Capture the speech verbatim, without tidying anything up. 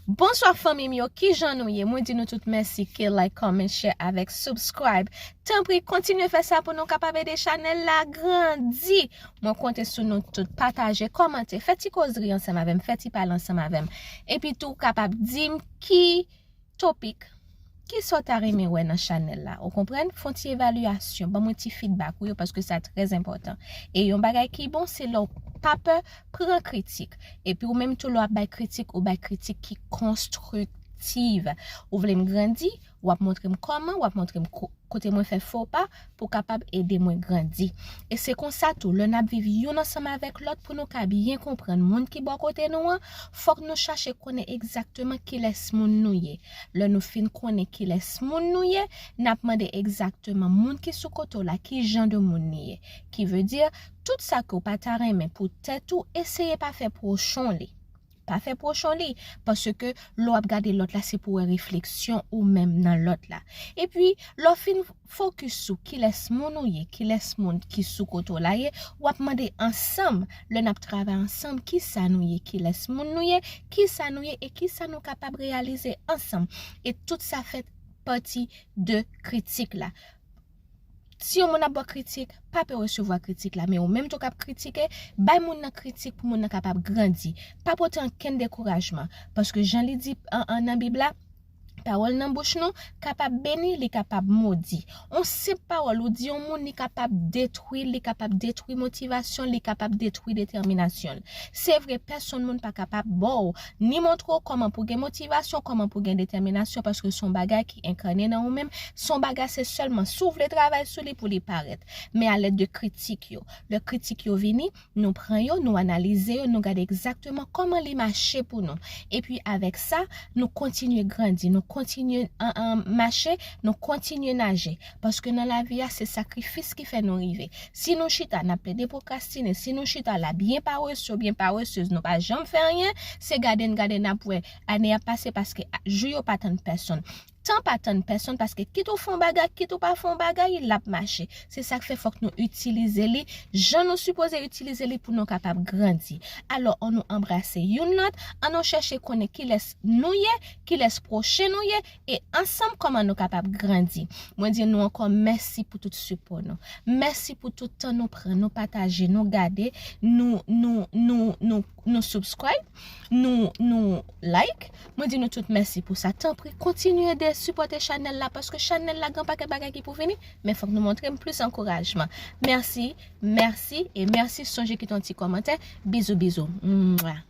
Bonswa fanmi m yo, kijan nou ye? Mwen di nou tout mèsi ke like, comment, share avèk subscribe. Tanpri kontinye fè sa pou nou kapab ede chanèl la grandi. Mwen konte sou nou tout, pataje, kòmante, fè ti kozri ansanm avè m, fè ti pale ansanm avè m. Epi tou kapab di m ki topik, kisa w ta renmen wè nan chanèl la. Ou konprann? Fè yon ti evalyasyon, ban mwen ti feedback ou yo paske sa trè enpòtan. E yon bagay ki bon se lè w pa pè pran kritik. Epi ou menm tou lè w ap bay kritik, ou bay kritik ki konstriktiv. Ou vle m grandi, w ap montre m kòman, w ap montre m ko- kote mwen fè fo pa pou kapab ede mwen grandi. E se konsa tou, lè n ap viv youn ansanm avèk lòt pou nou ka byen konprann moun ki bò kote nou an, fòk nou chache konnen egzakteman kilès moun nou ye. Lè nou fin konnen kilès moun nou ye, n ap mande egzakteman moun ki sou kote w la ki jan de moun li ye. Ki vle di, tout sa ke w pa ta renmen pou tèt ou, eseye pa fè pwochen w li. Pa fè pwochen w li, paske lè w ap gade lòt la, se pou w wè refleksyon ou menm nan lòt la. Epi, lè w fin fokis sou kilès moun ou ye, kilès moun ki sou kote w la ye, w ap mande ansanm, lè n ap travay ansanm, kisa nou ye, kilès moun nou ye, kisa nou ye e kisa nou kapab reyalize ansanm. E tout sa fè pati de kritik la. Si yon moun ap ba w kritik, pa pè resevwa kritik la, men ou menm tou k ap kritike, bay moun nan kritik pou moun nan kapab grandi. Pa pote ankenn dekourajman, paske jan li di an, an, nan Bib la, pawòl nan bouch nou kapab beni, li kapab modi. On senp pawòl ou di yon moun, li kapab detwi, li kapab detwi motivasyon, li kapab detwi detèminasyon l. Se vre, pèsonn moun pa kapab ba w ni montre w kòman pou gen motivasyon, kòman pou gen detèminasyon, paske se yon bagay ki enkane nan ou menm. Se yon bagay, se sèlman si w vle travay sou li pou li parèt. Men alèd de kritik yo. Lè kritik yo vini, nou pran yo, nou analize yo, nou gade egzakteman kòman li mache pou nou. Epi avèk sa, nou kontinye grandi, nou kontinye an, an, mache, nou kontinye naje. Paske nan lavi a, se sakrifis ki fè nou rive. Si nou chita, n ap plede pwokrastine. Si nou chita la, byen parese, byen paresez, nou pa janm fè anyen, se gade n gade n ap wè ane ap pase paske jou yo pa tann pèsonn. Tan pa tann pèsonn paske kit ou fè yon bagay, kit ou pa fè yon bagay, l ap mache. Se sa k fè fòk nou itilize li jan nou sipoze itilize li pou nou kapab grandi. Alò, ann nou anbrase youn lòt, ann nou chèche konnen kilès nou ye, kilès pwochen nou ye, e ansanm kòman nou kapab grandi. Mwen di nou ankò mèsi pou tout sipò nou. Mèsi pou tout tan nou pran, nou pataje, nou gade, nou, nou, nou, nou, nou subscribe, nou, nou like. Mwen di nou tout mèsi pou sa. Tanpri, kontinye de sipòte chanèl la, paske chanèl la gen pakèt bagay ki pou vini, men fòk nou montre m plis ankourajman. Mèsi, mèsi e mèsi. Sonje kite yon ti kòmantè. Bizou, bizou. Mwah.